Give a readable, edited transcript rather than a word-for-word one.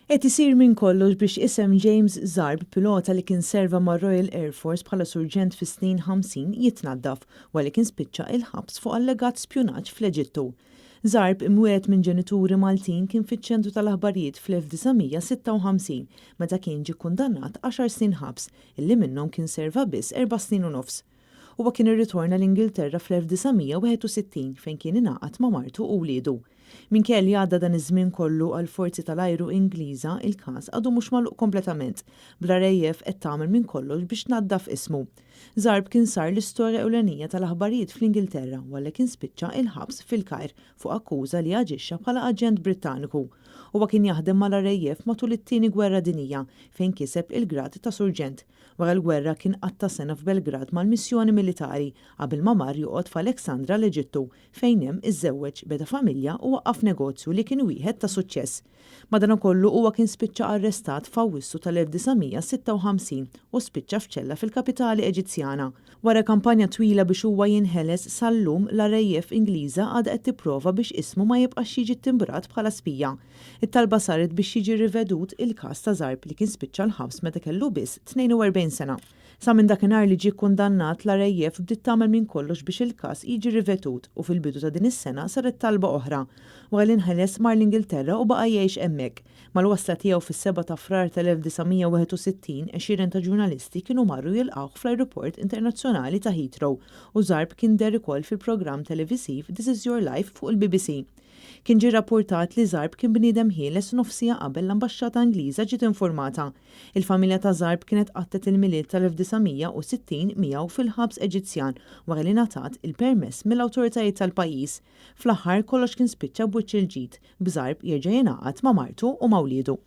Qed isir minn kollox biex isem James Zarb, pilota li kien serva mar-Royal Air Force bħala surġent fis-snin 50, jitnaddaf wara li kien spiċċa il-ħabs fuq allegat spjunaġġ fl-Eġittu. Zarb, imwieled minn ġenituri Maltin, kien fiċ-ċentru tal-aħbarijiet fl-1956 meta kien ġie kundannat 10 snin ħabs illi minnhom kien serva biss 4 snin u nofs. Huwa kien irritorna l-Ingilterra fl-1961, fejn kien ingħaqad ma' martu u wliedu. Minkejja li għadda dan iż-żmien kollu, għall-forzi tal-ajru Ingliża il-każ għadu mhux magħluq kompletament, bl-RAF qed tagħmel minn kollox biex tnaddaf ismu. Zarb kien sar l-istorja ewlenija tal-aħbarijiet fl-Ingilterra wara kien spiċċa il-ħabs fil-Kajr fuq akkuża li aġixxa bħala aġent Brittaniku. Huwa kien jaħdem mal-RAF matul it-Tieni Gwerra Dinjija, fejn kiseb il-grad ta' surġent. Wara l-gwerra kien qatta' sena f'Belgrad mal-missjoni militari qabel ma mar joqgħod f'Alexandra, l-Eġittu, fejn hemm iżżewweġ, beda familja u waqqaf negozju li kien wieħed ta' suċċess. Madankollu huwa kien spiċċa arrestat f'Awwissu tal-1956 u spiċċa f'ċella fil-kapitali Eġizzjana. Wara kampanja twila biex huwa jinħeles, sal-lum l-RAF Ingliża għadha qed tipprova biex ismu ma jibqax jiġi timbrat bħala spija. It-talba saret biex jiġi rivedut il-każ ta' Zarb, li kien spiċċa l-ħabs meta kellu biss 42 sena. Sa minn dakinhar li ġie kundannat, l-RAF bdiet tagħmel minn kollox biex il-każ jiġi rivedut u fil-bidu ta' din is-sena saret talba oħra. Wara li nħeles, mar l-Ingilterra u baqa' jgħix hemmhekk. Mal-wasla tiegħu fis-7 ta' Frar tal-1961, 20 ta' ġurnalisti kienu marru jilqgħuh fl-Ajruport Internazzjonali ta' Heathrow u Zarb kien deher ukoll fil-programm televisiv This Is Your Life fuq il-BBC. Kien ġie rapportat li Zarb kien bniedem ħieles nofs siegħa qabel l-ambaxxata Ingliża ġiet informata. Il-familja ta' Zarb kienet qattet il-Milied tal-1960 miegħu fil-ħabs Eġizzjan wara li ngħatat il-permess mill-awtoritajiet tal-pajjiż. Fl-aħħar kollox kien spiċċa b'wiċċ il-ġid, b'Zarb jerġa' jingħaqad ma' martu u ma' wliedu.